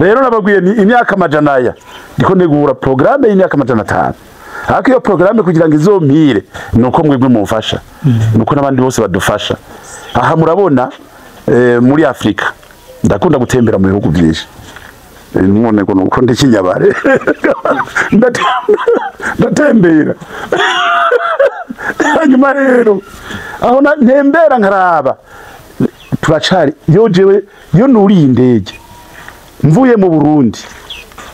Rero nababwiye ni imyaka amajana aya ndiko negura programme y'imyaka 500. Ariko iyo programme kugira ngo izompire nuko mwebwe mumfasha, nuko n'abandi bose badufasha. Aha murabona muri Afrika ndakunda gutembera mu bihugu byinshi. None ko nuko ndi kinyabare ndatembera. Hanyuma rero aho ntembera nkaraba turacari yo jewe yo nuriye indege mvuye mu Burundi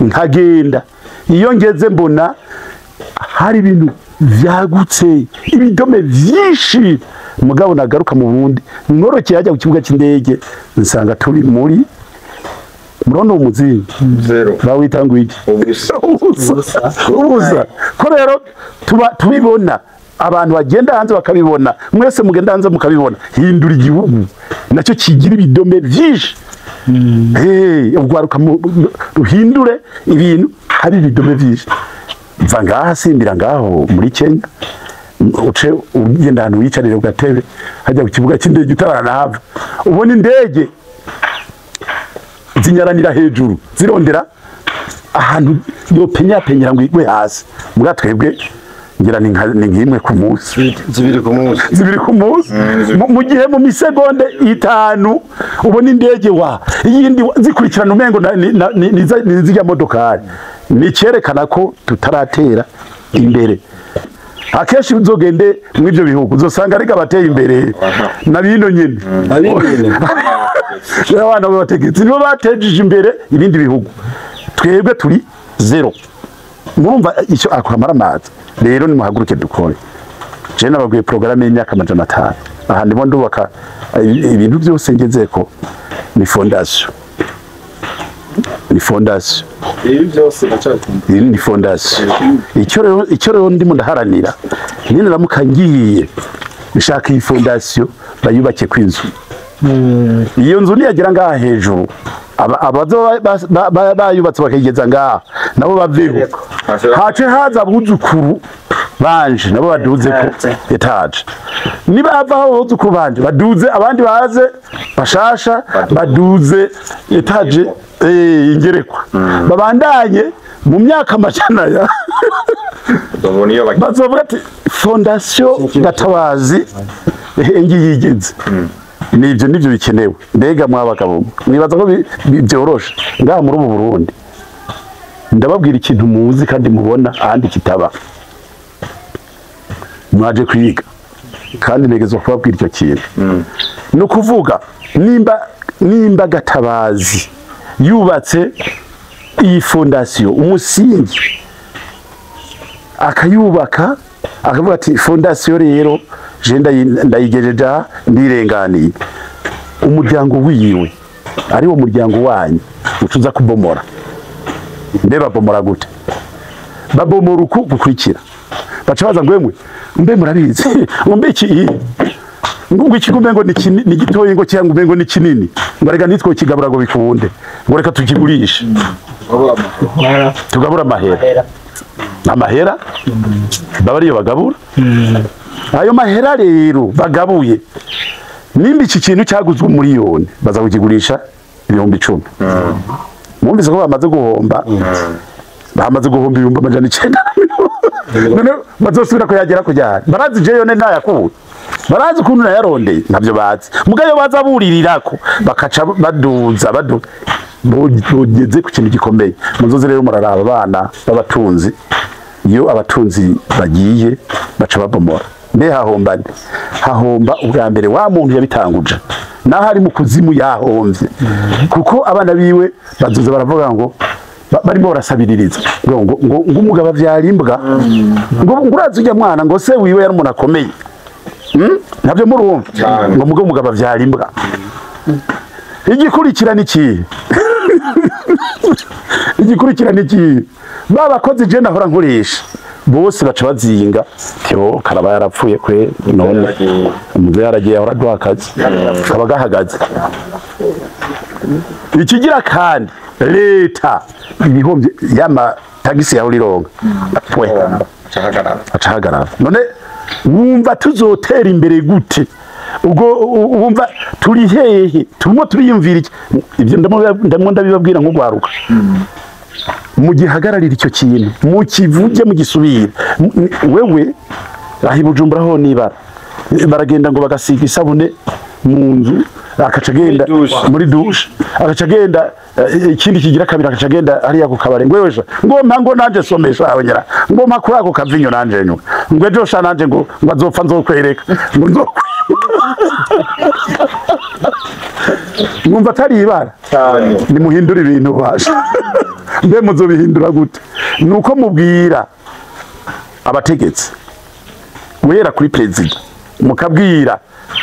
nkagenda, iyo ngeze mbona hari ibintu vyagutse, ibidome vyinshi. Mugabo nagaruka mu Burundi nkorokeye hajya ku kibuga cy'indege nsanga turi muri murabona uwo muzingi Zero. Bawita ngo iki? Ubusa. Ubusa. Ubusa. Ko rero tuba tubibona, abantu bagenda hanze bakabibona, mwese mugenda hanze mukabibona. Hindura igihugu nacyo kigira ibidome vyinshi. Ugwaruka ruhindure ibintu hari ibidome vyinshi. Mva ngaha simbira ngaho muri Kenya, uce ugenda ahantu wicarire ku gatebe hajya ku kibuga cy'indege utaranahava, ubona indege zinyaranira hejuru zirondera ahantu yopenyapenyera ngo igwe hasi. Muga twebwe ngira ni nk'imwe ku munsi, 2 ku munsi, 2 ku munsi. Mu gihe mu misegonde 5 ubona indege wa iyindi zikurikirana umengo ni zijya modokari. Ni cyerekana ko tutaratera imbere. Akenshi uzogende mu ivyo bihugu uzosanga ariko abateye imbere na bino nyine abana b'abategetsi nibo batejeje imbere ibindi bihugu, twebwe turi zero. Murumva icyo akamara amazi. Rero nimuhaguruke dukore. Je nababwiye programme y'imyaka 500. Aha ndimo ndubaka ibintu byose ngezeko ni fondation. Ni fondation. Ibi byose ndacakumva. Ni fondation. Icyo rero ndimo ndaharanira nyine ramuka ngiye nshaka iyi fondation bayubake kwinzu. Iyo nzu niyagera ngaha hejuru abazo bayubatse bakigeza ngaha nabo baveho, hace haza abuzukuru banje nabo baduze ko etaje. Niba havaho abuzukuru banje baduze, abandi baze bashasha baduze etaje ingerekwa, babandanye mu myaka amajana ya bazovuga ati fondation Gatabazi ngiyi yigeze. Nibyo nibyo bikenewe. Mbega mwabagabo mwibaza ko byoroshe ngaha muri ubu Burundi? Ndababwira ikintu muzi kandi mubona ahandi kitaba. Mwaje kwiga kandi negezwa kubabwira icyo kintu. No kuvuga nimba Gatabazi yubatse iyi fondation umusingi akayubaka akavuga ati fondation rero je ndayigejeja ndirenganiye, umuryango wiwe ari wo muryango wanyu ucuza kubomora. Mbe babomora gute? Babomora uku gukurikira. Baca baza ngo emwe mbe murabizi ngo mbe iki ngo iki ngo ni gitoyi ngo cyangwa mbe ngo ni kinini, ngo reka nitwo kigabura ngo bikunde, ngo reka tukigurishe tugabura amahera. Amahera baba ariyo bagabura. Ayo mahera rero bagabuye, nimba iki kintu cyaguzwe miliyoni baza kukigurisha 10,000. Mwumvise ko bamaze guhomba, bamaze guhomba 900,000. None bazosubira kuyagera kujyana. Barazi je yone nayakuye, barazi ukuntu nayarondeye, ntabyo bazi. Mugayo baza buririrako bakaca baduza bugeze ku kintu gikomeye. Muzoze rero muraraba abana b'abatunzi, iyo abatunzi bagiye baca babomora. Mbe hahomba nde? Hahomba ubwa mbere wa muntu yabitanguje, naho ari mu kuzimu yahomvye, kuko abana biwe bazoza baravuga ngo barimo barasabiririza ngo ngo umugabo avyara imbwa, ngo urazi ujya mwana ngo se wiwe yari umuntu akomeye. Ntabyo murumva ngo umugabo avyara imbwa. Igikurikira ni iki? Igikurikira ni iki? Babakozi je nahora nkoresha bose baca bazinga tyo karaba yarapfuye kwe, none umuze yaragiye ahora aduha akazi kaba gahagaze. Ikigira kandi leta ibihomvye y'ama tagisi yaho rironga pwe acahagarara. None wumva tuzotera imbere gute Ubwo wumva turi hehe? Turimo turiyumvira iki? Ibyo ndamwo ndabibabwira nk'ugwaruka. Mugihagararira icyo kintu, mukivuge, mugisubire. Wewe aho i Bujumbura ho nibara baragenda ngo bagasiga isabune mu nzu, akaca agenda muri douche, agaca agenda ikindi kigira kabiri, agaca agenda hariya ku kabare, ngo wewe ngo mpa, ngo nanje somesha aho nyara, ngo mpa kuri ako kavinyo nanje nywa, ngo ejo sha nanje ngo azopfa nzokwereka, ngo nzokwereka. Mwumva atari ibara? Nimuhindure ibintu basha. Mbe muzobihindura gute? Nuko mubwira abategetsi, guhera kuri perezida, mukabwira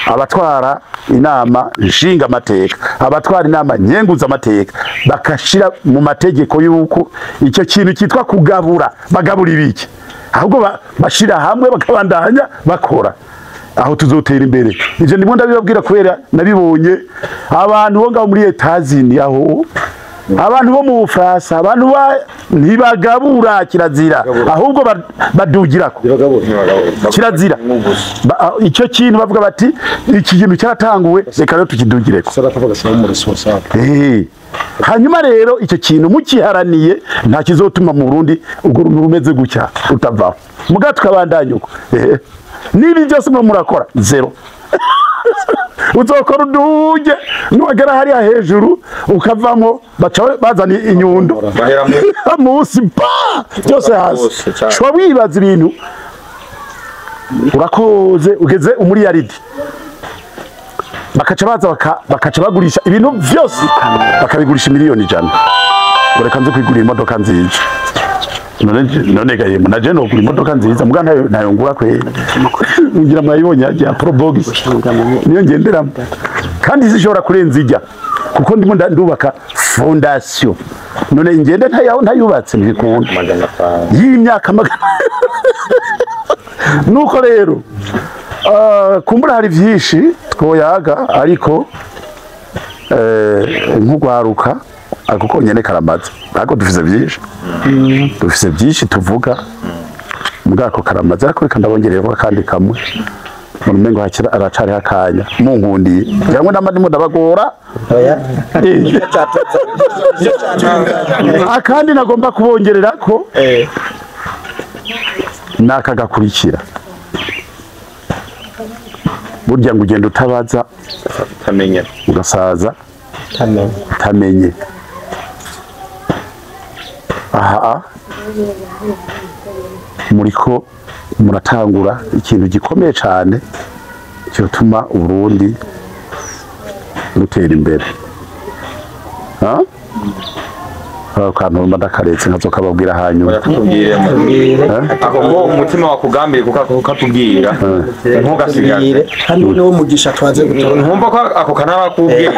abatwara inama nshinga amateka, abatwara inama nyenguza amateka, bakashira mu mategeko yuko icyo kintu cyitwa kugabura, bagabura ibiki, ahubwo bashira hamwe bakabandanya bakora. Aho tuzotera imbere. Ivyo ndimo ndabibabwira kubera nabibonye abantu bo ngaho muri Etazini, aho abantu bo mu Bufaransa, abantu ntibagabura, kirazira, ahubwo badugirako, kirazira. Icyo kintu bavuga bati iki kintu cyaratanguwe, reka rero tukidugireko. Hanyuma rero icyo kintu mukiharaniye, nta kizotuma mu Burundi ubwo rumeze gutya utavaho, muga tukabandanya uko. Nibi byose mwe murakora zero. Uzokora uduge nuwagera hariya hejuru ukavamo, baca bazana inyundo munsi pa byose hasi. Shobora wibaza ibintu urakoze ugeze umuriyaridi, bakaca baza bakaca bagurisha ibintu byose, bakabigurisha 100,000,000. Ureka nze kwigurira imodoka nziza. None gaye naje no kugura imodoka nziza, muga ntayo ngura kwe. Ngira mwayibonye ya Probox niyo ngenderamo, kandi zishobora kurenza ijya, kuko ndimo ndubaka fondation. None ngende ntayubatse ntibikunda y'imyaka 500. Nuko rero kumbura hari byinshi twoyaga, ariko nk'ugwaruka ako konyene karamaze, ariko dufise byinshi, dufise byinshi tuvuga mugako karamaze. Ariko reka ndabongerera kandi kamwe, murumengo hakira aracari hakanya munkundiye, cyangwa ndamandimo ndabagora. Akandi nagomba kubongerera ko naka gakurikira, burya ngo ugenda utabaza utamenya, ugasaza utamenye. Aha muriko muratangura ikintu gikomeye cyane cyotuma Uburundi butera imbere. Akantu ndakaretse nkazokababwira hanyuma. Ako ngo umutima wakugambiriye kuko katubwira ntugasigare, kandi niwo mugisha twaze gutora. Ntumva ko ako kanaba kubwiye,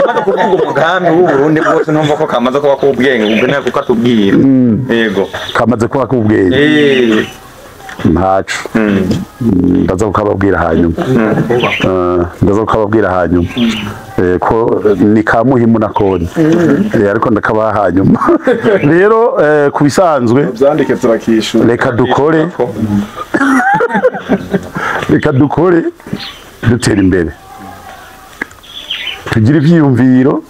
imaze kuvuga umugambi w'u Burundi bwose, ntumva ko kamaze kuba kubwenge, ubwo nta kuko atubwira. Yego, kamaze kuba kubwenge. Ntacu ndaza kukababwira hanyuma, ndaza kukababwira hanyuma ko ni ka muhimu nakone, ariko ndakabaha hanyuma. Rero kubisanzwe byandike turakishura, reka dukore, reka dukore dutera imbere, tugira ivyiyumviro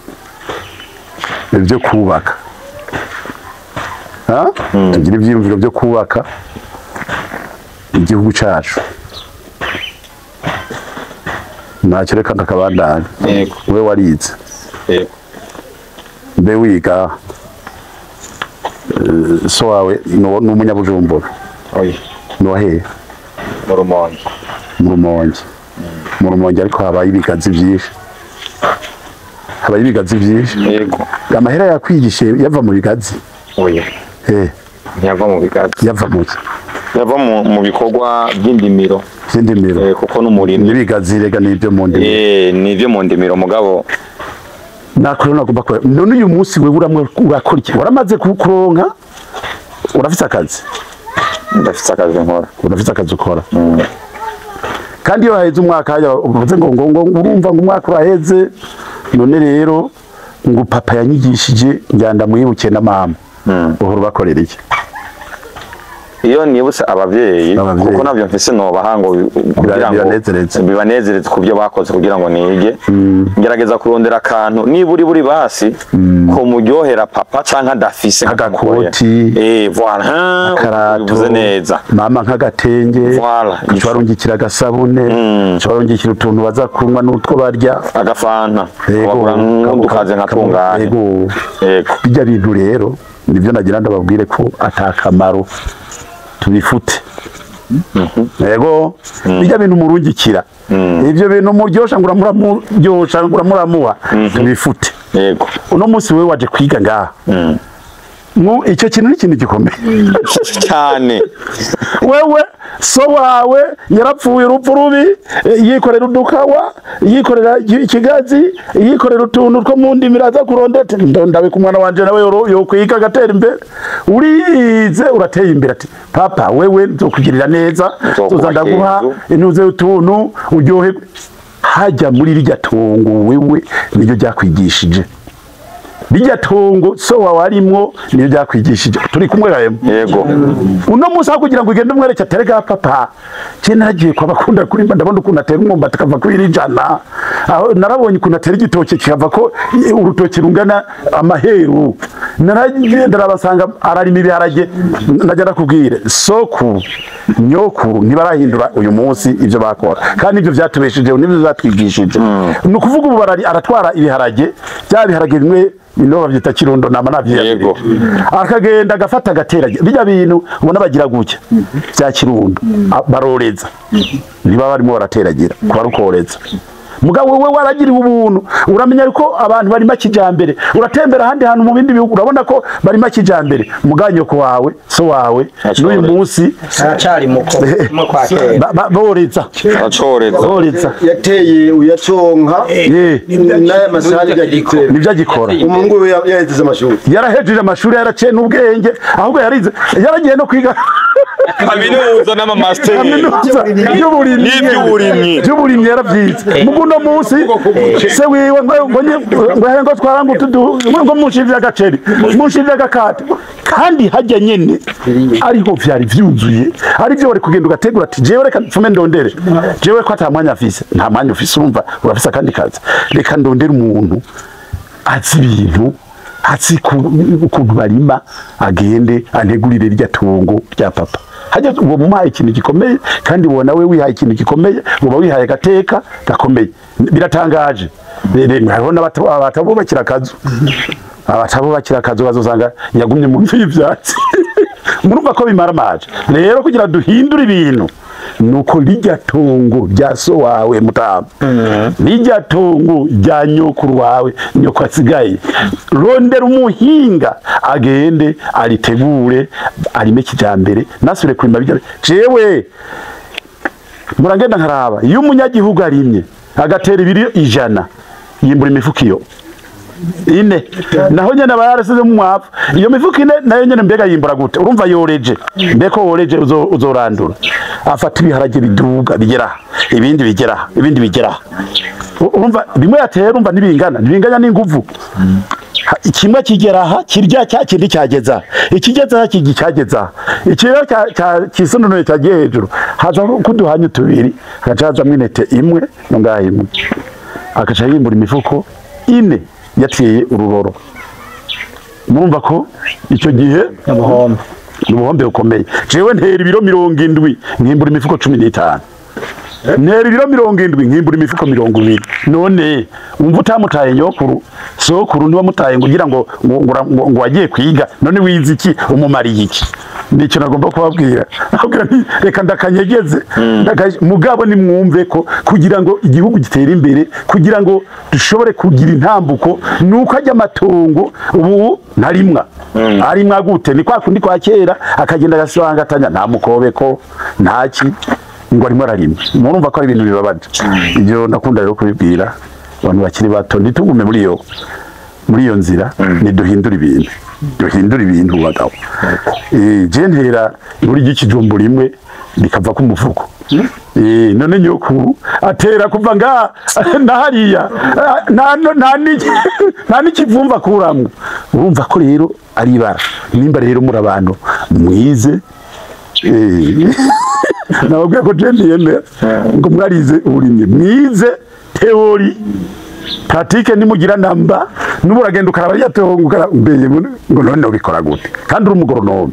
byo kubaka, tugira ivyiyumviro byo kubaka igihugu cyacu. Ntacyo reka ndakabandanya. We warize, mbe wiga, so wawe ni umunyabujumbura? Ni mu Rumonge. Mu Rumonge, mu Rumonge. Ariko habaye ibigazi byinshi, habaye ibigazi byinshi. Amahera yakwigishe yava mu bigazi? Oya, ntiyava mu bigazi. Yava mu yava mu bikorwa by'indimiro, by'indimiro, kuko n'umurimo n'ibigazi rega nibyo mu ndimiro, nibyo mu ndimiro mugabo nakora nagomba ko. None uyu munsi wewe urakora iki? Waramaze kuronka, urafise akazi? Ndafise akazi nkora. Urafise akazi ukora. Kandi iyo haheze umwaka uvuze ngo ngo urumva ngo umwaka uraheze, none rero ngo papa yanyigishije njyanda mwibuke na mama, uhora ubakorera iki? Iyo nibutse abavyeyi, Abavyeyi. kuko navyo mfise nobaha ngo kugira ngo Bibanezereze. Bibanezereze ku byo bakoze kugira ngo nige, ngerageza kurondera akantu niburi buri basi ko muryohera papa canke adafise. Nk'agakoti. Voilà, Akarato. Ubivuze neza. Mama nk'agatenge. Voilà. Uca agasabune, uca warungikira utuntu baza kunywa n'utwo barya. Agafanta. Yego. Wagura nk'udukaze nka tungahe. Yego. Yego. Bijya bintu rero nibyo nagira ndababwire ko atakamaro, tubifute. Yego, bijya bintu murungikira, ibyo bintu muryosha ngo uramuryosha ngo uramuramuha, tubifute. Uno munsi wewe waje kwiga ngaha. Mu icyo kintu ni ikintu gikomeye cyane. Wewe so wawe yarapfuye urupfu rubi, yikorera udukawa, yikorera ikigazi, yikorera utuntu two mu ndimi, aza kurondete ndabe ku mwana wanje nawe yokwiga agatera imbere. Urize, urateye imbere, ati papa wewe nzokugirira neza. Nzokubaka Nzoza ndaguha inzu. Intuze utuntu uryohe hajya muri rirya tongo. Wewe niryo ryakwigishije, rirya tongo so wawe arimwo niryo ryakwigishije. Turi kumwe gahemu? Yego. Uno munsi aho kugira ngo ugende umwereke aterega papa, je naragiye kwa bakunda kurimba, ndabona ukuntu atera umwumbati akava kuri ijana, aho narabonye ukuntu atera igitoki kikava ko urutoki rungana amaheru, naragiye ndarabasanga ararima ibiharage. Najya ndakubwire, sokuru nyokuru ntibarahindura uyu munsi ibyo bakora, kandi ibyo byatubeshejeho nibyo byatwigishije. Ni ukuvuga ubu aratwara ibiharage, bya biharage bimwe ino babyita kirundo nama navyo. Akagenda agafata agatera bijya bintu ubona bagira gutya bya kirundo. Baroreza, niba barimo barateragira kubarukoreza. Mugabo wewe waragiriwe ubuntu, uramenya ko abantu barima kijambere, uratembera ahandi hantu mu bindi bihugu, urabona ko barima kijambere. Muganyoko wawe, so wawe, n'uyu munsi Aracari muko mu kwa kera. Boreza. Acoreza. Boreza. Yateye uyaconka n'aya masahani byagitera. Nibyo agikora. Umuhungu we yahejeje amashuri. Yarahejeje amashuri, yaraciye n'ubwenge, ahubwo yarize, yaragiye no kwiga Kaminuza n'amamasiteri. Kaminuza y'uburimyi. N'iby'uburimyi. By'uburimyi yaravyize. Mugu uno munsi se wiwe ngo ngo ngo twara ngo tudu ngo munshirire agaceri, munshirire agakate, kandi hajya nyene ariho vyari vyuzuye, ari byo wari kugenda ugategura ati jewe reka mfume ndondere, jewe ko ata mwanya afise. Nta mwanya ufise, urumva urafise akandi kazi, reka ndondere umuntu azi ibintu, azi ukuntu barima, agende antegurire rya tungo rya papa. Hajya uwo muhaye ikintu gikomeye, kandi uwo nawe wihaye ikintu gikomeye, uba wihaye agateka gakomeye. Biratangaje rero, hariho n'abatabubakira akazu, abatabubakira akazu bazosanga yagumye mu nzu y'ivyatsi. Murumva ko bimaramaje. Rero kugira duhindure ibintu nuko rijya tungo rya so wawe mutama, rijya tungo rya nyokuru wawe, nyoko asigaye, rondera umuhinga agende aritegure arime kijambere, nasubire kurima bijya. Jewe muragenda nkaraba iyo umunyagihugu arimye agatera ibiro 100, yimbura imifuko iyo ine, naho nyene aba yarasize mu mwavu. Iyo mifuko ine nayo nyene mbega yimbura gute? Urumva yoreje, mbeko woreje uzorandura, afata ibiharage biduga bigera aha, ibindi bigera aha, ibindi bigera aha. Urumva bimwe yatera, urumva ntibingana, ntibinganya n'inguvu. Kimwe kigera aha kirya cya kindi cyageza aha, ikigeze aha kigi cyageza aha, iki rero kisununuye cyagiye hejuru, haza kuduhanya tubiri, hagaca hazamwo intete imwe no ngaha imwe, agaca yimbura imifuko ine yateye ururoro. Murumva ko icyo gihe Ubuhombe. Ni ubuhombe bukomeye. Jewe ntera ibiro 70 nkimbura imifuko 15, ntera ibiro 70 nkimbura imifuko 20. None umva utamutaye nyokuru, sokuru ntiwamutaye ngo ugira ngo wagiye kwiga, none wize iki, umumariye iki? Nicyo nagomba kubabwira. Nakubwira nti reka ndakanyegeze. Mugabo nimwumve ko kugira ngo igihugu gitere imbere, kugira ngo dushobore kugira intambuko, nuko ajya amatongo ubu ntarimwa. Arimwa gute? Ni kwa kundi kwa kera, akagenda agasibangatanya, nta mukobeko, ntaki, ngo arimo ararima. Murumva ko ari ibintu bibabaje. Ibyo ndakunda rero kubibwira abantu bakiri bato, ntitugume muri iyo nzira, niduhindure ibintu, duhindure ibintu bagabo. Je ntera buri gikijumbu rimwe rikava ku mufuko. None nyokuru atera kuva nga na hariya, nta n'ikivumva akuramwo. Urumva ko rero ari ibara. Nimba rero muri abantu mwize Nababwiye ko je ndiyemera ngo mwarize uburimyi, mwize théorie, pratique nimugira namba. Nubu uragenda ukaraba rya tongo mbeye ngo none ubikora gute kandi uri umugoronome?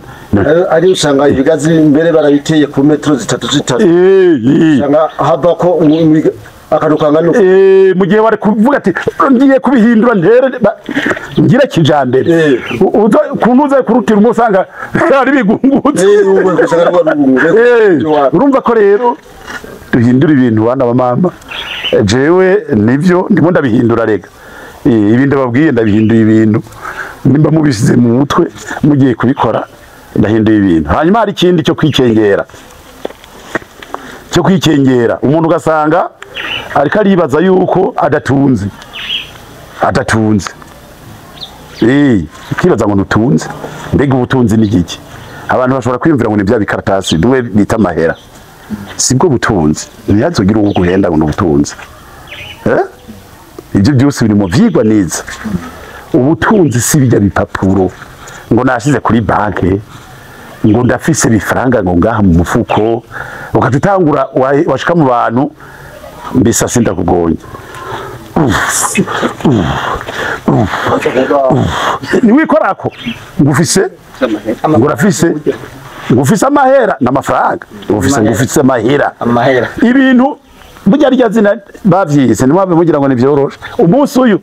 Ari usanga ibigazi imbere barabiteye ku metero zitatu zitatu, usanga hava ko akantu kangana uko. Mu gihe wari kuvuga ati ngiye kubihindura ntere ngire kijambere, kuntu uza kurutira umwe usanga ari bigungutse. Ubu usanga ari rwabungu. Urumva ko rero duhindura ibintu, bana ba mama. Jewe nivyo ndimo ndabihindura rega. Ibi ndababwiye ndabihinduye ibintu, nimba mubisize mu mutwe mugiye kubikora, ndahinduye ibintu. Hanyuma hari ikindi cyo kwikengera, umuntu ugasanga ariko aribaza yuko adatunze, ukibaza ngo ntutunze. Mbega ubutunzi ni igiki? Abantu bashobora kwiyumvira ngo ni bya bikaratasi bimwe bita amahera. Sibwo butunzi. Ntihazogire uwo guhenda ngo ni ubutunzi. Ibyo byose biri mu vyigwa neza. Ubutunzi si bijya bipapuro ngo nashize kuri banke, ngo ndafise ibifaranga ngo ngaha mu mufuko, ugaca utangura washika mu bantu mbese sindakugonye niwikorako ngufise, ngo urafise, ngufise amahera n'amafaranga, ngufise, ngufise amahera. Amahera. Ibintu burya rya zina bavyise ntimwabe mugira ngo nivyoroshe. Umunsi uyu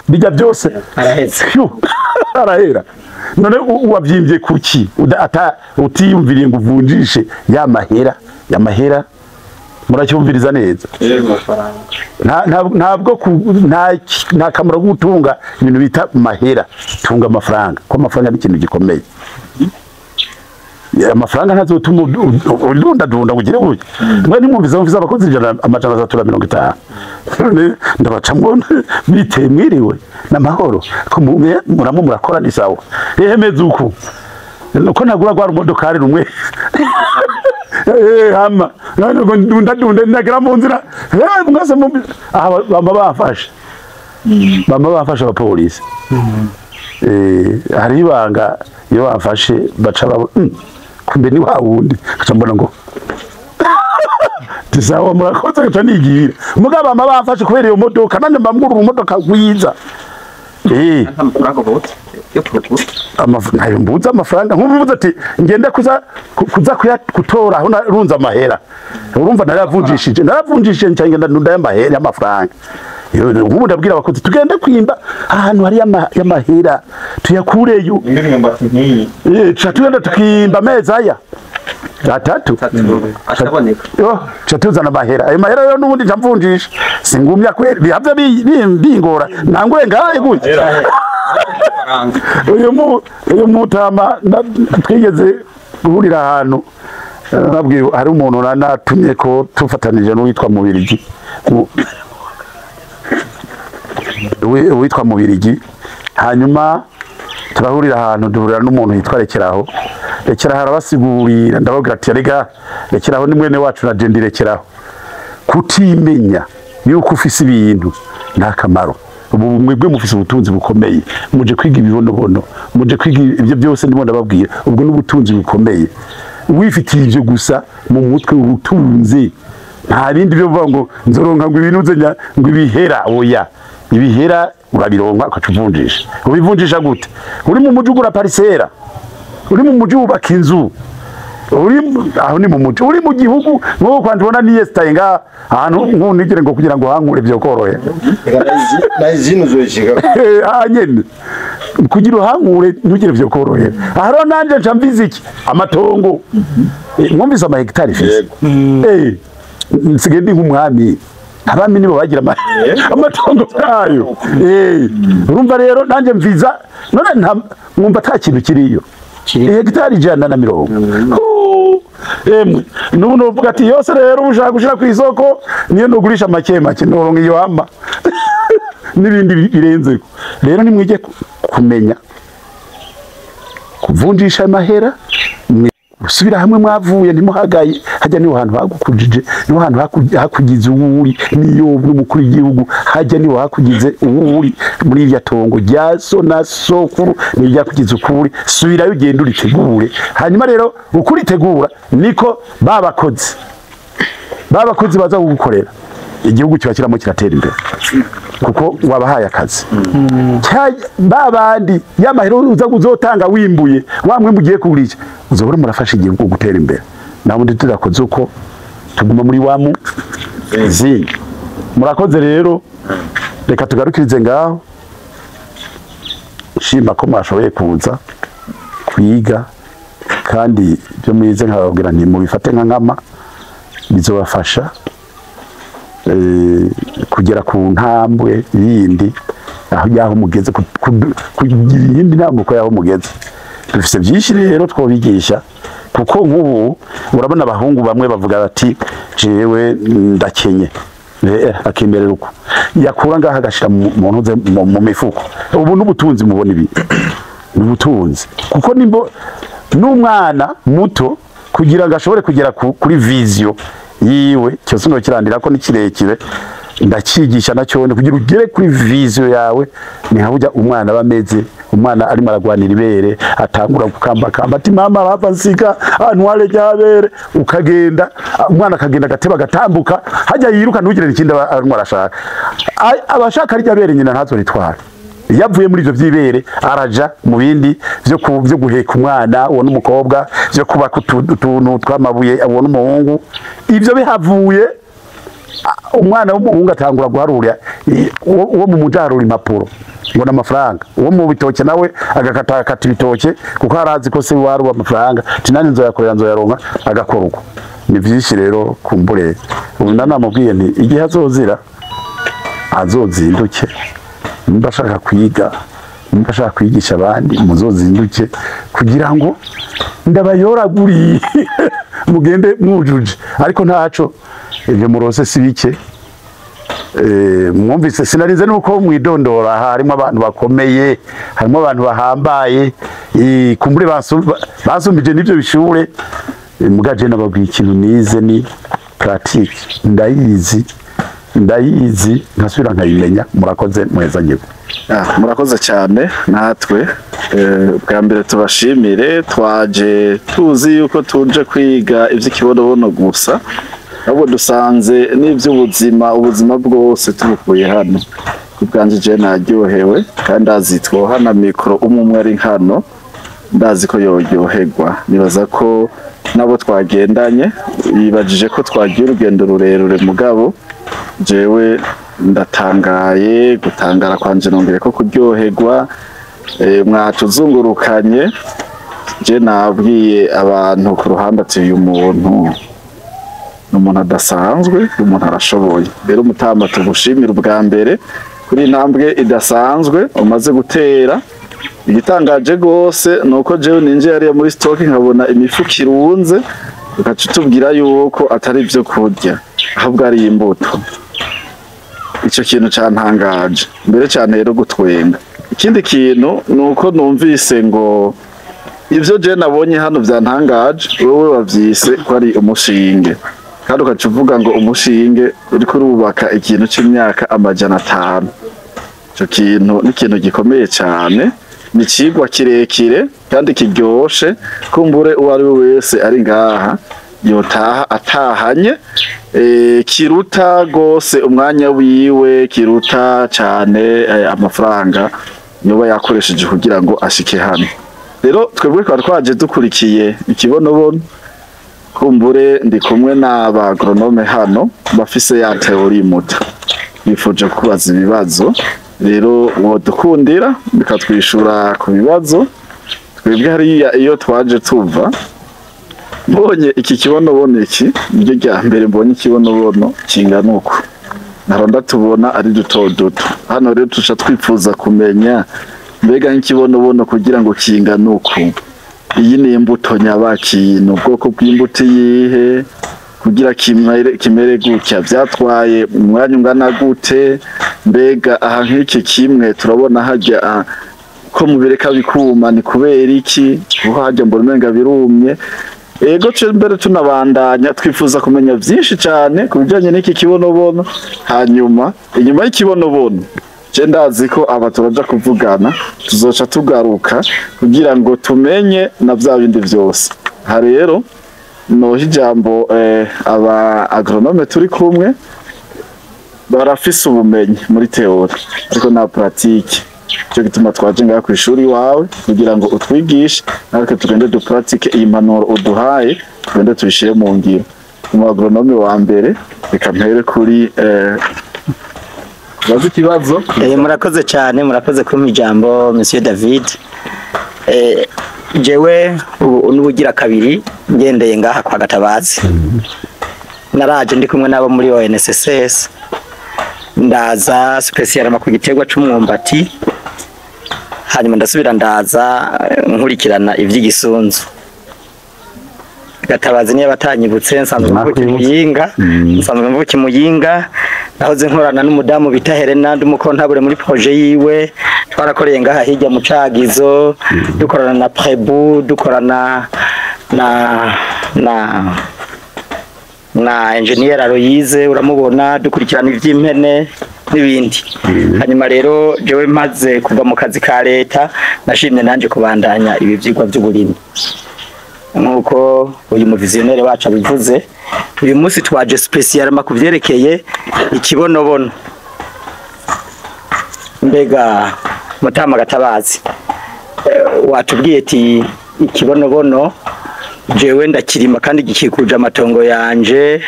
bijya byose arahetse. Phew, arahera. None wavyimbye kuki ata utiyumviriye ngo uvunjishe ya mahera? Ya mahera muracyumviriza neza? Ntabwo nta kamaro ko gutunga ibintu bita mahera. Tunga amafaranga, ko amafaranga ni ikintu gikomeye. Amafaranga ntazotuma udundadunda ngo ugire gutya. Mwe ntimwumvise mufise abakozi 350, none ndabacamwo biteye mwiriwe n'amahoro ko mumwe muramu murakora ni sawa. Ehe, meze uku nuko nagura rwa rumodokari rumwe. Hama none ngo ndundadunda ndagera mu nzira, mwese aha bama bafashe, abapolisi. Hari ibanga iyo bafashe baca babo kumbe ni wa wundi, gaca mbona ngo tisawa murakoze, gaca nigira. Mugabo bama bafashe kubera iyo modoka, nanje mba ngura urumodoka rwiza. Nta mafaranga ubutse yo kurugura? Ntayo mbuze amafaranga. Nk'ubu mvuze ati ngende kuza kutora aho narunze amahera, urumva naravunjishije nca ngenda ndunda y'amahera y'amafaranga. Nk'ubu ndabwira abakozi tugende kwimba ahantu hari y'amahera tuyakureyo. Imwe imyumbati nk'iyi. Tuca tugenda tukimba amezi aya atatu. Ashaboneka. Yo, tuca tuzana amahera. Ayo mahera rero n'ubundi nca mvunjisha, singumya kweri bihavye bingora nangure ngahe gutya. Amafaranga. Uyu mutama twigeze guhurira ahantu, nabwiye hari umuntu natumye ko tufatanije n'uwitwa Mubirigi, uwitwa Mubirigi. Hanyuma turahurira ahantu, duhurira n'umuntu yitwa Rekeraho. Rekeraho arabasigurira, ndababwira ati rega Rekeraho ni mwene wacu na je ndi Rekeraho. Kutimenya yuko ufise ibintu nta kamaro. Ubu mwebwe mufise ubutunzi bukomeye, muje kwiga ibibonobono, muje kwiga ibyo byose ndimo ndababwira, ubwo n'ubutunzi bukomeye. Wifitiye ibyo gusa mu mutwe, ubutunzi nta bindi byo kuvuga ngo nzoronka ngo ibintu nze ngo ibihera. Oya, ibihera urabironka ukaca uvunjisha. Ubivunjisha gute? Uri mu muji ugura parisera, uri mu muji wubaka inzu, uri aho ni mu muji, uri mu gihugu nk'uko kwanje ubona niyesitaye ngaha ahantu nkunigire ngo kugira ngo hankure vyokorohe. Nayizino uzoyishika. Aha nyene kugira uhankure ntugire vyokorohera. Aha rero nanje nca mvize iki amatongo. Mwumvise ama hegitari mfise? Nsigaye ndi nk'umwami. Abami nibo bagira amatongo yayo. Urumva rero nanje mviza none mwumva ata kintu kiriyo? Hegitari 120. Emwe nubu novuga ati yose rero ushaka gushira ku isoko niyo nugurisha make make noronka iyo hama n'ibindi birenzeko. Rero nimwige kumenya kuvunjisha amahera, Subira hamwe mwavuye, ntimuhagaye. Hajya niho hantu hagukujije, niho hantu hakugize uwuri, niyo n'umukuru w'igihugu hajya niho hakugize uwuri muri irya tongo rya so na sokuru, niyo ryakugize ukuri. Subirayo ugende uritegure. Hanyuma rero ukuritegura niko babakozi baza kugukorera, igihugu kiba kiramo kiratera imbere kuko wabahaye akazi. Babandi y'amahero uza uzotanga wimbuye wa mwimbu ugiye kugurisha, uzobora murafasha igihugu gutera imbere. Nabundi tudakoze uko tuguma muri wamu zingi. Murakoze rero, reka tugarukirize ngaho. Shima ko mwashoboye kuza kwiga, kandi ibyo mwize nkababwira nti mubifate nka nkama, bizobafasha kugera ku ntambwe yindi aho yaho mugeze, kugira iyindi ntambwe yaho mugeze. Dufise byinshi rero twobigisha, kuko nk'ubu urabona abahungu bamwe bavuga bati jewe ndakenye, akemerera uko yakura ngaha agashira mu ntuze mu mifuko. Ubu n'ubutunzi mubona ibi n'ubutunzi, kuko nimbo n'umwana muto kugira ngo ashobore kugera kuri vision yiwe, cyose no kirandira ko ni kirekire, ndacigisha nacyo kugira ugere kuri vision yawe. Ni hawujya umwana bameze, umwana arimo aragwanira ibere, atangura gukamba kamba ati mama bava nsiga antware ryabere, ukagenda umwana akagenda agateba agatambuka hajya yiruka ntugire ikindi arimo arashaka. Abashaka ryabere nyina ntazo ritwara. Yavuye muri ivyo vyibere araja mu bindi vyo guheka umwana uwo n'umukobwa, vyo kubaka utuntu twamabuye uwo n'umuhungu. Ivyo bihavuye umwana w'umuhungu atangura guharura, uwo mu mujarura impapuro ngo n'amafaranga, uwo mu bitoke nawe agakata kata ibitoke kuko arazi ko se waruba amafaranga, tinani nzoyakorera nzoyaronka, agakora uko. Ni vyinshi rero kumbure. Ubu ndanamubwiye nti igihe azozira azozinduke, nimba ashaka kwiga, nimba ashaka kwigisha abandi, muzozinduke kugira ngo ndabayoraguriye mugende mwujuje. Ariko ntaco ibyo murose si bike. Mwumvise sinarinze nuko mwidondora, harimo abantu bakomeye, harimo abantu bahambaye, kumbure basumbije n'ibyo bishure. Mugaje nababwiye ikintu nize ni pratique, ndayizi nkasubira nkayimenya. Murakoze mweza nyego. Murakoze cyane. Natwe bwa mbere tubashimire, twaje tuzi yuko tuje kwiga ivy'ikibonobono gusa, ahubwo dusanze n'ivy'ubuzima, ubuzima bwose tubukuye hano. Kubwanje je naryohewe, kandi ndazi twohana mikoro umwe ari hano, ndazi ko yoryoherwa. Nibaza ko nabo twagendanye bibajije ko twagiye urugendo rurerure, mugabo jewe ndatangaye, gutangara kwanje nongere ko kuryoherwa. Mwatuzungurukanye, je nabwiye abantu ku ruhande ati uyu muntu ni umuntu adasanzwe, umuntu arashoboye. Rero mutamba tugushimira ubwa mbere kuri intambwe idasanzwe umaze gutera. Igitangaje gose nuko jewe ninje yari muri stock nkabona imifuko irunze, ugaca utubwira yuko atari ibyo kurya ahubwo ari imbuto. Ico kintu cantangaje mbere cyane rero gutwenga. Ikindi kintu nuko numvise ngo ivyo je nabonye hano vyantangaje, wowe wavyise ko ari umushinge, kandi ugaca uvuga ngo umushinge uriko urubaka ikintu c'imyaka 500. Ico kintu ni ikintu gikomeye cyane, ni cigwa kirekire kandi kiryoshe. Kumbure uwo ari we wese ari ngaha yotaha atahanye kiruta gose umwanya wiwe, kiruta cyane amafaranga yoba yakoresheje kugira ngo ashike hano. Rero twebwe twari twaje dukurikiye ikibonobono, kumbure ndi kumwe n'aba agronome hano bafise ya teori muta, bifuje kubaza ibibazo. Rero wodukundira bikatwishura ku bibazo. Twebwe hariya iyo twaje tuva, mbonye iki kibonobono, iki niryo rya mbere mbonye ikibonobono kingana uko, naronda tubona ari duto duto. Hano rero tuca twifuza kumenya mbega nk'ikibonobono kugira ngo kingane uku, iyi ni imbuto nyabaki, ni ubwoko bw'imbuto iyihe kugira kimere gutya, byatwaye umwanya ungana gute? Mbega aha nk'iki kimwe turabona hajya ko mubireka bikuma, ni kubera iki? Kuko hajya mbona umenga birumye. Ego ce mbere tunabandanya twifuza kumenya byinshi cyane ku bijyanye n'iki kibonobono. Hanyuma inyuma y'ikibonobono je ndazi ko aba turaja kuvugana, tuzoca tugaruka kugira ngo tumenye na bya bindi byose. Ha rero noha ijambo aba agronome turi kumwe barafise ubumenyi muri théorie ariko na pratique. Cyo gituma twaje ngaha ku ishuri iwawe kugira ngo utwigishe, natwe tugende dupratique iyi mpanuro uduhaye, tugende tuyishire mu ngiro. Umu agronome wa mbere, reka mpere kuri bazi ikibazo. Murakoze cyane, murakoze kumpa ijambo, Monsieur David. Jewe ubu n'ubugira kabiri ngendeye ngaha kwa Gatabazi. Naraje ndi kumwe nabo muri ONSSS, ndaza spécialement ku giterwa c'umwumbati, hanyuma ndasubira ndaza nkurikirana ivy'igisunzu. Gatabazi niyo batanyibutse, nsanzwe mvuka Nakwibutse. Muyinga, nsanzwe mvuka Muyinga, nahoze nkorana n'umudamu bita Helena, ndi umukontabure muri projet yiwe. Twarakoreye ngaha hirya mu Cagizo, dukorana na Prebu, dukorana na engineer Aloyize, uramubona, dukurikirana ivy'impene n'ibindi. Hanyuma rero jewe maze kuva mu kazi ka leta, nashimye nanje kubandanya ibi vyigwa vy'uburimyi nkuko uyu muvisionnaire wacu abivuze. Uyu munsi twaje spécialement kuvyerekeye ikibonobono. Mbega mutama Gatabazi, watubwiye ati ikibonobono jewe ndakirima kandi gikikuje amatongo yanje,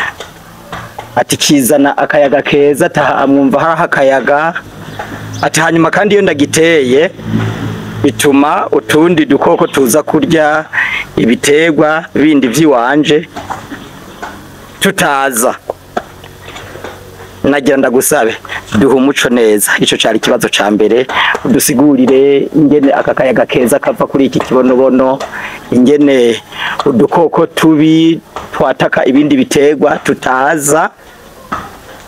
ati kizana akayaga keza, taha mwumva haraho akayaga, ati hanyuma kandi iyo ndagiteye bituma utundi dukoko tuza kurya ibiterwa bindi vy'iwanje tutaza. Nagira ndagusabe duha umuco neza, ico cari ikibazo ca mbere. Udusigurire ingene aka kayaga keza kava kuri iki kibonobono, ingene udukoko tubi twataka ibindi biterwa tutaza.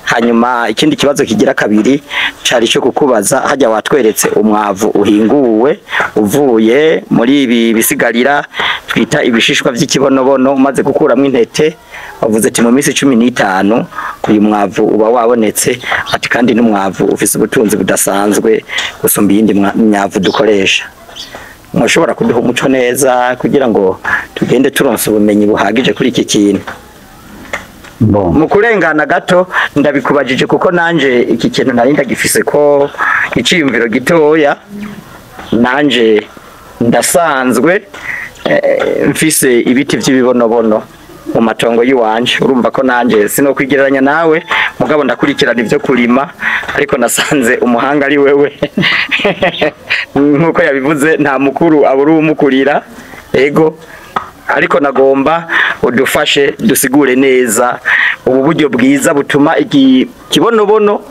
Hanyuma ikindi kibazo kigira kabiri cari cyo kukubaza, hajya watweretse umwavu uhinguwe uvuye muri ibi bisigarira twita ibishishwa vy'ikibonobono, umaze gukuramo intete, wavuze ati mu minsi 15 uyu mwavu uba wabonetse, ati kandi n'umwavu ufise ubutunzi budasanzwe gusumba iyindi myavu dukoresha. Mushobora kuduha umuco neza kugira ngo tugende turonse ubumenyi buhagije kuri iki kintu? Bon. Mu kurengana gato ndabikubajije kuko nanje iki kintu nari ndagifise ko iciyumviro gitoya. Nanje ndasanzwe mfise ibiti vy'ibibonobono mu matongo y'iwanje. Urumva ko nanje sinokwigereranya nawe, mugabo ndakurikirana ivyo kurima, ariko nasanze umuhanga ari wewe. Nkuko yabivuze, nta mukuru abura uwumukurira. Ego, ariko nagomba udufashe dusigure neza ubu buryo bwiza butuma iki kibonobono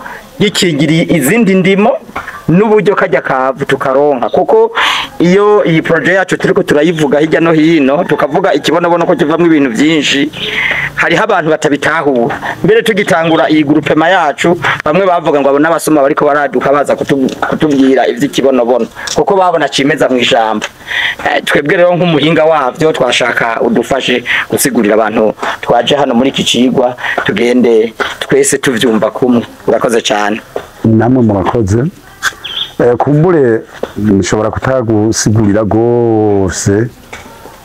gikingiriye izindi ndimo, n'uburyo kajya kavu tukaronka, kuko iyo iyi projet yacu turiko turayivuga hirya no hino, tukavuga ikibonobono ko kivamwo ibintu byinshi, hariho abantu batabitahura. Mbere tugitangura iyi groupement yacu, bamwe bavuga ngo abo n'abasoma bariko baraduka baza kutubwira ivy'ikibonobono, kuko babona cimeza mu ijambo. Twebwe rero nk'umuhinga wavyo twashaka udufashe gusigurira abantu twaje hano muri iki cigwa, tugende twese tuvyumva kumwe. Urakoze cyane. Namwe murakoze. Kumbure nshobora kutagusigurira rwose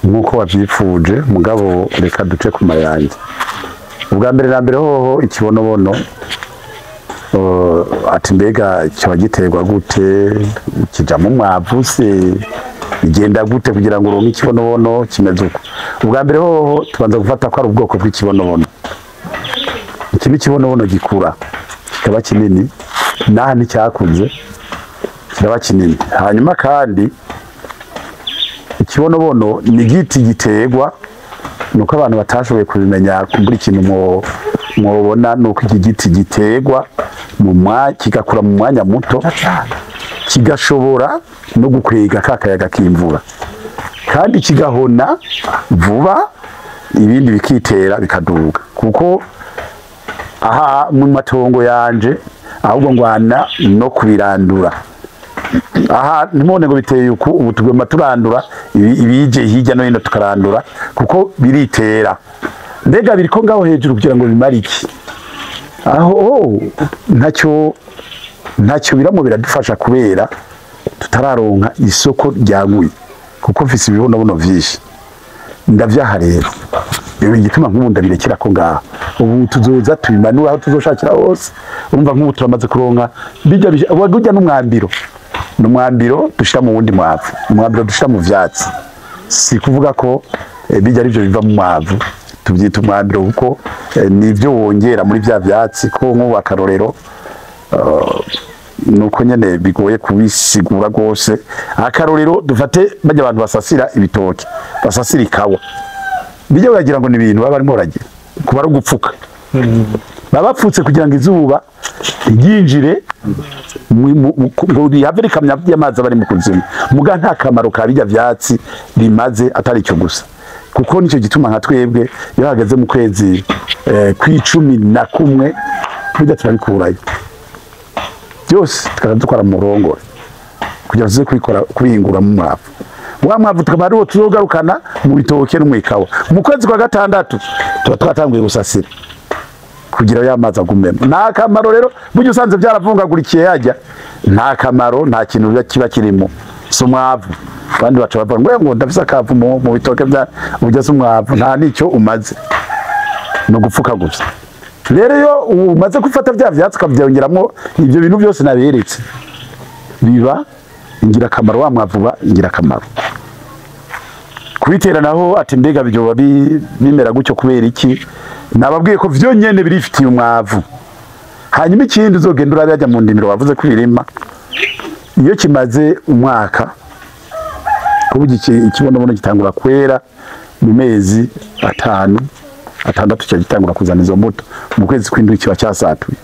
nk'uko wavyifuje, mugabo reka duce ku mayange. Ubwa mbere na mbere hoho ikibonobono, ati mbega kiba giterwa gute, kijamo umwavu se, bigenda gute kugira ngo uronke ikibonobono kimeze uko? Ubwa mbere hoho tubanza gufata ko ari ubwoko bw'ikibonobono. Iki ni ikibonobono gikura kikaba kinini, naha nticyakuze kiraba kinini. Hanyuma kandi ikibonobono ni igiti giterwa, nuko abantu batashoboye kubimenya. Kumbura ikintu mwobona nuko iki giti giterwa mu mwanya kigakura mu mwanya muto, kigashobora no gukwega ka kayaga k'imvura, kandi kigahona vuba, ibindi bikitera bikaduga. Kuko aha mu matongo yanje ahubwo ngwana no kubirandura. Aha ntimubone ngo biteye uku, ubu tugomba turandura ibije hirya no hino tukarandura kuko biritera. Mbega biriko ngaho hejuru kugira ngo bimare iki? Aho ntacyo biramo biradufasha kubera tutararonka isoko ryaguye, kuko mfise ibibonobono vyinshi ndavyaha. Rero ibi igituma nk'ubu ndabirekera ko ngaha, ubu tuzoza tubimanura aho tuzoshakira hose. Urumva nk'ubu turamaze kuronka bijya burya n'umwambiro, n'umwambiro dushira mu wundi mwavu, umwambiro dushira mu vyatsi. Si kuvuga ko bijya arivyo biva mu mwavu, tubyita umwambiro kuko nivyo wongera muri vya vyatsi. Ko nk'ubu akarorero nuko nyene bigoye kubisigura rwose. Akarorero dufate bajya abantu basasira ibitoki, basasira ikawa, bijya bagira ngo ni ibintu baba barimo baragira kuba ari ugupfuka, baba bapfutse kugira ngo izuba ryinjire ngo rihave rikamya y'amazi aba ari mu kuzimu. Muga nta kamaro ka bijya vyatsi bimaze atari icyo gusa, kuko nicyo gituma nka twebwe iyo hageze mu kwezi kw'icumi na kumwe bijya turabikurayo byose, tukaza dukora mu rongore kugira tuze kubikora kubihingura mu mwavu. Wa mwavu tukaba ariwo tuzogarukana mu bitoke no mu ikawa. Mu kwezi kwa gatandatu tuba twatanguye gusasira kugira ya mazi agumemo. Nta kamaro rero burya usanze byaravungagurikiye yajya, nta kamaro, nta kintu kiba kirimo, si umwavu. Abandi baca bavuga ngo ndafise akavu mu bitoke bya burya si umwavu, nta nicyo umaze, ni ugupfuka gusa. Rero iyo umaze gufata bya vyatsi ukabyongeramo ibyo bintu byose naberetse, biba ingirakamaro, wa mwavu uba ingirakamaro. Kubitera naho ati mbega byoba bimera gutyo kubera iki? Nababwiye ko vyo nyene birifitiye umwavu. Hanyuma ikindi uzogenda urabe yajya mu ndimiro wavuze ko birima, iyo kimaze umwaka kuba ikibonobono gitangura kwera mu mezi 5 6 cyo gitangura kuzana izo mbuto, mu kwezi kw'indwi kiba cyasatuye,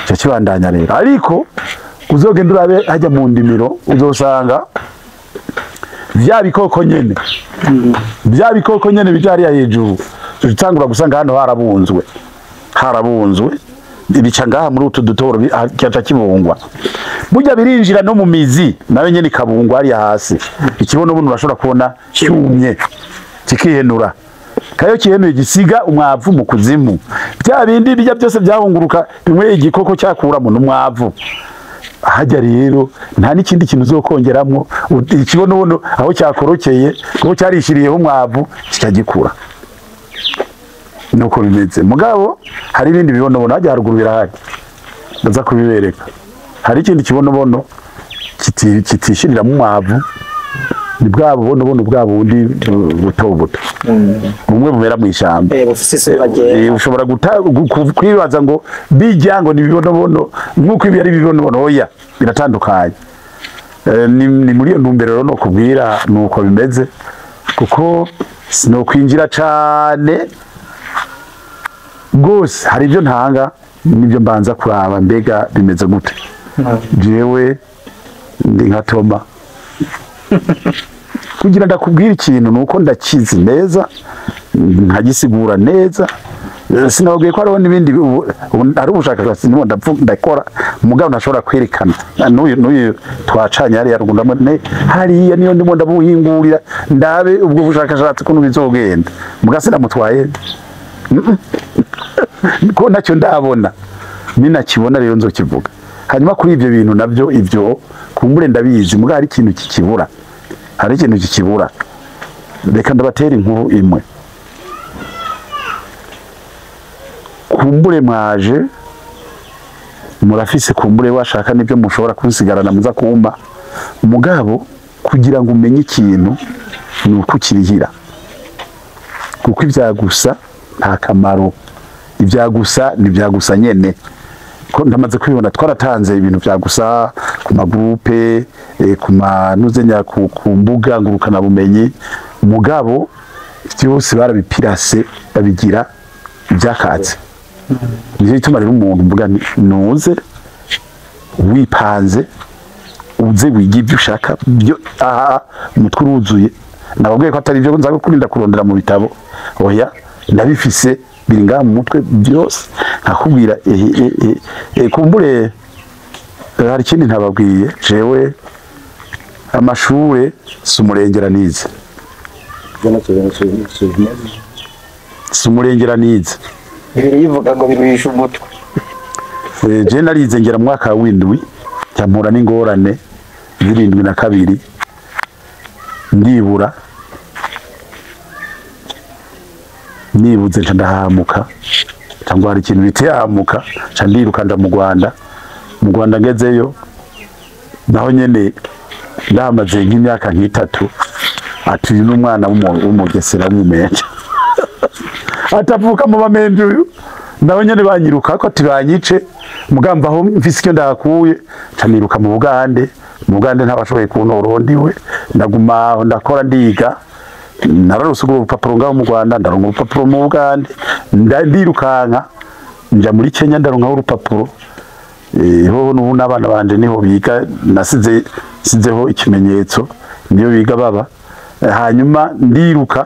cyo kibandanya rero. Ariko uzogenda urabe hajya mu ndimiro uzosanga vya bikoko nyene, vya bikoko nyene bija hariya hejuru, tutangura gusanga hano harabunzwe ibica ngaha muri utu dutoro cyaca kibungwa. Burya birinjira no mu mizi nawe nyene ikabungwa hariya hasi. Ikibonobono urashobora kubona cyumye kikihenura, kayo kihenuye gisiga umwavu mu kuzimu. Bya bindi bijya byose byahunguruka bimwe igikoko cyakuramo n'umwavu. Hajya rero nta n'ikindi kintu uzokongeramwo, ikibonobono aho cyakorokeye kuko cyarishiriyeho umwavu kikagikura. Nuko bimeze. Mugabo hari ibindi bibonobono hajya haruguru birahari, ndaza kubibereka. Hari ikindi kibonobono kitishirira mu mwavu, ni bwa bubonobono bwa bundi buto buto bumwe bubera mu ishyamba. Ushobora kwibaza ngo bijya ngo ni ibibonobono nk'uko ibi ari ibibonobono, oya biratandukanye. Ni muri iyo ntumbero rero no kubwira nuko bimeze, kuko sinokwinjira cane gose. Hari ibyo ntanga nibyo mbanza kuraba mbega bimeze gute. Jewe ndi nka Toma, kugira ndakubwira ikintu nuko ndakizi neza nkagisigura neza. Sinababwiye ko hariho n'ibindi, hari ubushakashatsi ndimo ndakora mugabo ntashobora kwerekana. N'uyu twacanye hariya ruguru hariya niyo ndimo ndabuhingurira ndabe ubwo bushakashatsi kuntu bizogenda, muga sinamutwaye ko ntacyo ndabona, ninakibona rero nzokivuga. Hanyuma kuri ibyo bintu nabyo ibyo kumbure ndabizi, muga hari ikintu kikibura, hari ikintu kikibura. Reka ndabatera inkuru imwe. Kumbure mwaje murafise, kumbure washaka nibyo mushobora kunsigarana muza kumba. Mugabo kugira ngo umenye ikintu ni ukukirihira, kuko ibyagusa nta kamaro, ibyagusa ni ibyagusa nyene. Ko ndamaze kwibona twaratanze ibintu byagusa ku magroupe, ku manuzenya, ku mbuga ngurukana bumenyi, mugabo byose barabipirase babigira ibyakatse. Niyo ituma rero umuntu mvuga nuze wipanze uze wige ibyo ushaka byo, aha umutwe uruzuye. Nababwiye ko atari ibyo nza kurinda kurondera mu bitabo, oya ndabifise biri ngaha mu mutwe byose. Nkakubwira kumbure Hari ikindi ntababwiye, jewe amashure si umurengera nize, si umurengera nize. Birivuga ngo biruhisha umutwe. Je narize ngera mu mwaka w'indwi, cyampura n'ingorane 72 ndibura, nibuze nca ndahamuka, cyangwa hari ikintu bitiyamuka, nca ndiruka nja mu Rwanda. Mu Rwanda ngezeyo naho nyene ndahamaze nk'imyaka nk'itatu, ati uyu n'umwana w'umugesera w'umumenje atavuka mu bamenje uyu, naho nyene banyiruka ko ati banyice, mugamba aho mfise icyo ndahakuye, nca niruka mu Bugande. Mu Bugande ntabashoboye kuntora ndiwe, ndaguma aho ndakora ndiga, nararose urwo rupapuro ngaho mu Rwanda, ndaronka urupapuro mu Bugande, ndirukanka nja muri Kenya ndaronkaho urupapuro. Hoho n'ubu n'abana banje niho biga, nasize sizeho ikimenyetso niyo biga baba. Hanyuma ndiruka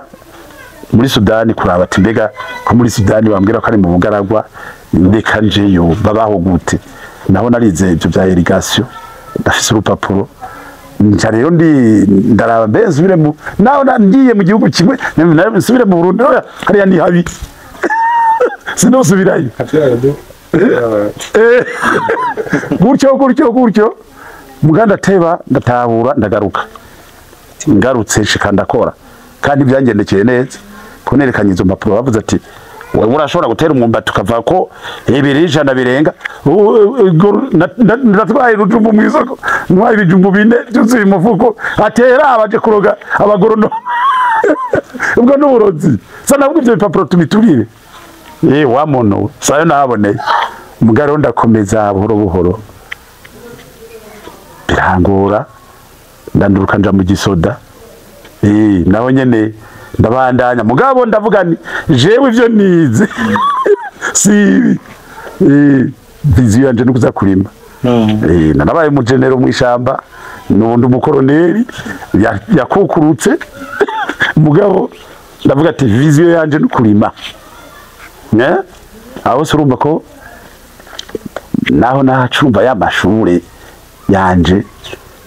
muri Sudani kuraba ati mbega ko muri Sudani bambwira ko ari mu bugaragwa, ndeka njeyo babaho gute? Naho narize ibyo bya irrigation, ndafise urupapuro. Nca rero ndi ndaraba mbe nsubire mu naho ngiye mu gihugu kimwe, nsubire mu Burundi, oya hariya ni habi sinosubirayo. Gutyo gutyo gutyo muganda teba ndatahura ndagaruka, ngarutse nshika ndakora kandi byangendekeye neza. Kunerekanye izo mpapuro bavuze ati wewe urashobora gutera umwumbati ukava ko 200 birenga, natwaye urujumbu mu isoko, ntwaye ibijumbu 4 byuzuye umufuko, atera abaje kuroga abagorono ubwo n'uburozi. Sa nabwo ibyo bipapuro tubiturire wa muntu sayo nahaboneye. Mugaro ndakomeza buhoro buhoro birangora, ndanduruka nja mu gisoda. Naho nyene ndabandanya, mugabo ndavuga nti jewe ivyo nize si viziyo yanje nukuza kurima. Narabaye umugenero mu ishamba, nubundi umukoroneri yakukurutse, mugabo ndavuga ati viziyo yanje nukurima. Aho se urumva ko naho nahacumva ya mashure yanje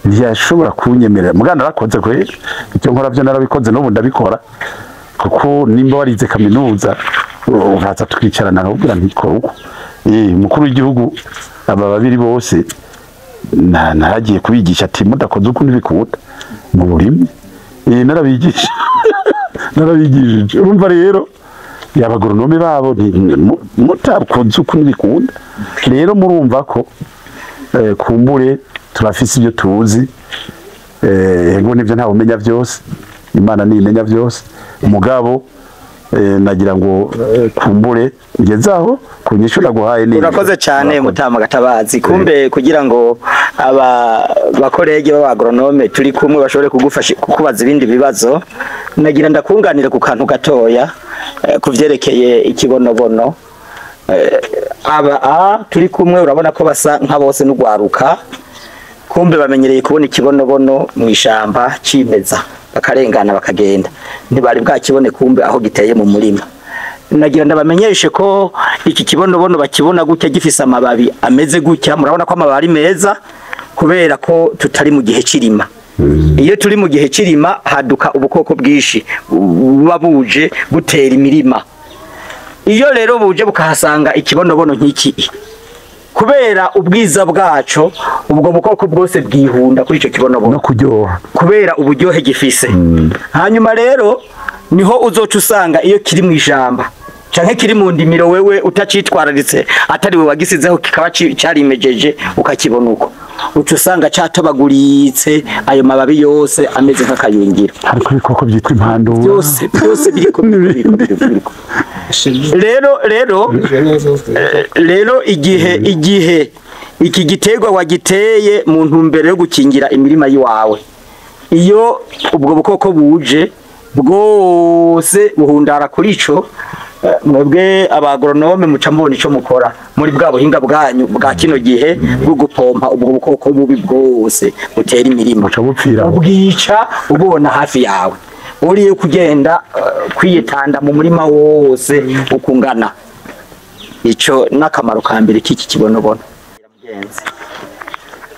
ntiyashobora kunyemerera. Mugana narakoze kweri, icyo nkora byo narabikoze n'ubu ndabikora, kuko nimba warize kaminuza uraza tukicarana nkabwira ntikora uko. Umukuru w'igihugu aba babiri bose naragiye kubigisha ati mudakoze uko ntibikunda mu burimi. Narabigisha narabigishije. Urumva rero abagoronome babo mutakoze uko ntibikunda. Rero murumva ko kumbure turafise ibyo tuzi, ego nivyo ntawe umenya byose, Imana ni imenya byose. Mugabo nagira ngo kumbure ngezaho kunyishura guhaye ni. Urakoze cyane Mutama Gatabazi. Kumbe kugira ngo aba bakorege b'abagoronome turi kumwe bashobore kugufasha kukubaza ibindi bibazo, nagira ndakunganire ku kantu gatoya kuvyerekeye ikibonobono. Aba turi kumwe urabona ko basa nka bose n'ugwaruka, kumbe bamenyereye kubona ikibonobono mu ishamba cimeza bakarengana bakagenda, ntibari bwakibone kumbe aho giteye mu murima. Nagira ndabamenyeshe ko iki kibonobono bakibona gutya gifise amababi ameze gutya, murabona ko amababi ari meza kubera ko tutari mu gihe cirima. Iyo turi mu gihe cirima haduka ubukoko bwinshi buba buje gutera imirima. Iyo rero buje bukahasanga ikibonobono nk'iki, kubera ubwiza bwaco ubwo bukoko bwose bwihunda kuri ico kibonobono no kuryoha, kubera uburyohe gifise. Hanyuma rero niho uzoca usanga iyo kiri mu ijamba canke kiri mu ndimiro, wewe utacitwararitse atari we wagisizeho kikaba carimejeje ukakibona uko, uca usanga catobaguritse ayo mababi yose ameze nk'akayungiro. Hariko ibikoko byitwa impandura byose byose biriko biriko. Rero igihe iki giterwa wagiteye mu ntumbero yo gukingira imirima yiwawe, iyo ubwo bukoko buje bwose buhundara kuri ico, mwebwe abagoronome muca mubona ico mukora muri bwa buhinga bwanyu bwa kino gihe bwo gupompa ubwo bukoko bubi bwose butera imirima, buca bupfira ubwica ubona hafi yawe, uriye kugenda kwiyitanda mu murima wose ukungana. Ico nakamaro ka mbere k'iki kibonobono.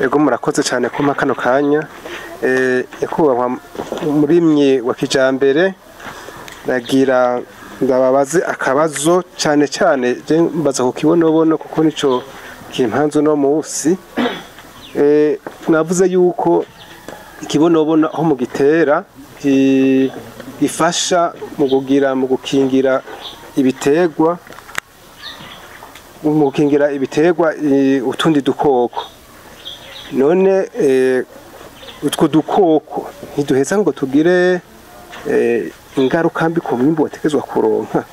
Ego, murakoze cyane kumpa kano kanya. Nyakubahwa murimyi wa kijambere, nagira ndababaze akabazo cyane cyane je mbaza ku kibonobono kuko nico kimpanzu no musi. Mwavuze yuko ikibonobono aho mugitera gifasha mu kugira mu gukingira ibitegwa utundi dukoko. None utwo dukoko ntiduheza ngo tugire ingaruka mbi ku mwimbu watekezwa kuronka?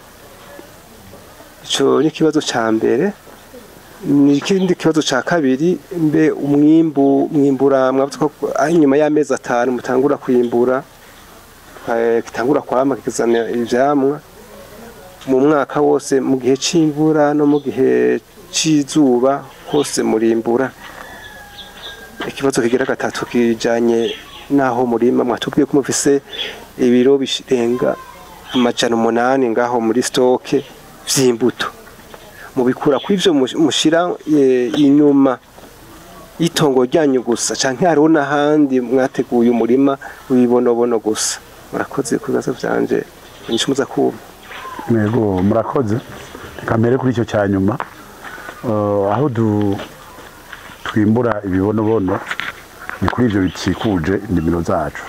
Ico ni ikibazo ca mbere. Ni ikindi kibazo ca kabiri, mbe umwimbu mwimbura mwavuze ko ari inyuma y'amezi 5 mutangura kwimbura, kitangura kwama kikazana ivyamwa mu mwaka wose, mu gihe c'imvura no mu gihe c'izuba hose murimbura? Ikibazo kigira gatatu kijanye naho murima, mwatubwiye ko mufise ibiro birenga 800 ngaho muri stoke vy'imbuto, mubikura kuri ivyo mushira inyuma y'itongo ryanyu gusa, canke hariho n'ahandi mwateguye umurima w'ibibonobono gusa? Murakoze ku bibazo vyanje, inyishu muza kumpa. Yego, murakoze. Reka mbere kuri icyo cya nyuma, aho twimbura ibibonobono ni kuri ivyo bikikuje indimiro zacu.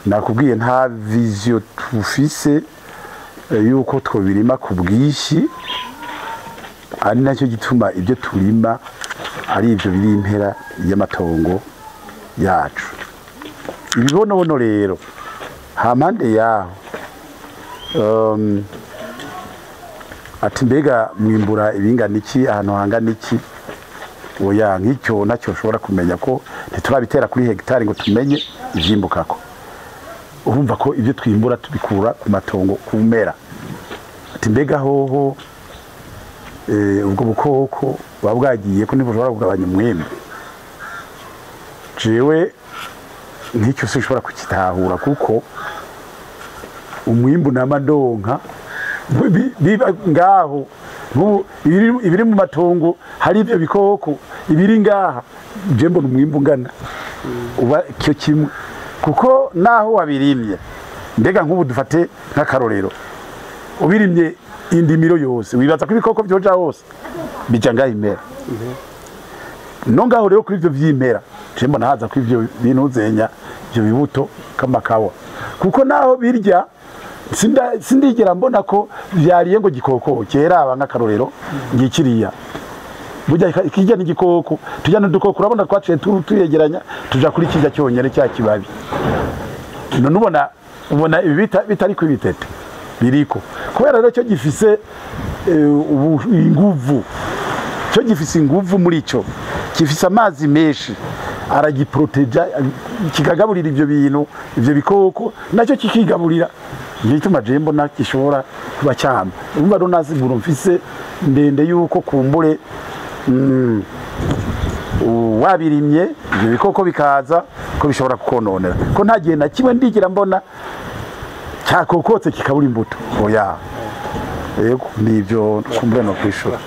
Nakubwiye nta vision tufise yuko twobirima ku bwinshi, ari nacyo gituma ibyo turima ari ibyo biri impera y'amatongo yacu. Ibibonobono rero hampande yaho, ati mbega mwimbura ibingana iki ahantu hangana iki? Oya, nk'icyo nacyo ushobora kumenya ko ntiturabitera kuri hegitari ngo tumenye ivyimbukako. Urumva ko ibyo twimbura tubikura ku matongo ku mpera. Ati mbega hoho ubwo bukoko buba bwagiye ko ntibushobora kugabanya umwimbu? Jewe nk'icyo sinshobora kukitahura, kuko umwimbu n'amadonka biba ngaho. Ibiri mu matongo hari ibyo bikoko, ibiri ngaha je mbona umwimbu ungana uba cyo kimwe, kuko naho wabirimye. Mbega nk'ubu dufate nk'akarorero, ubirimye indimiro yose, wibaza ko ibikoko byoja hose bija ngaho imera? No ngaho rero kuri ivyo vyimera je mbona haza ko ivyo bintu zenya ivyo bibuto kamakawa, kuko naho birya sindigera mbona ko vyariye ngo gikoko kera. Aba nk'akarorero ngikiriya burya ikijya n'igikoko tujya n'udukoko, urabona twaciye tuyegeranya tuja kuri kijya cyonyene cya kibabi. None ubona ibi bitari ku bitete biriko, kubera rero cyo gifise inguvu, cyo gifise inguvu muri cyo, gifise amazi menshi, aragiproteja kikagaburira ivyo bintu, ivyo bikoko nacyo kikigaburira. Gituma je mbona gishobora kuba cyamba. Urumva rero nasiguro mfise ndende yuko kumbure wabirimye ivyo bikoko bikaza ko bishobora kukononera, ko nta gihe na kimwe ndigira mbona cyakokotse kikabura imbuto. Oya, yego, nivyo kumbure no kwishura.